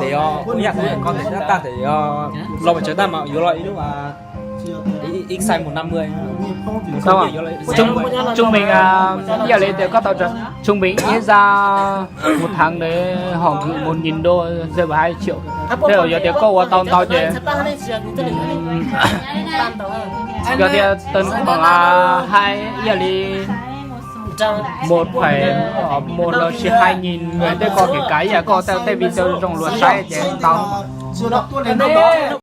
Ces yog ua yam kuv hais koj ntawd tag ces yog los pes tsawg tag mas yuav los ib lub ib xais mus năm mươi. Trung bình, ib yam li tias koj tau trung bình ib xas một tháng đấy họ gửi một nghìn đô, rơi vào hai triệu. Thế là yog tias koj ua tau ntau ces yog tias tau khoảng hai, ib yam li một phẩy một lossis hai nghìn người, tej koj kể cả ib yam koj tau tej video zoo luag saib ces tau.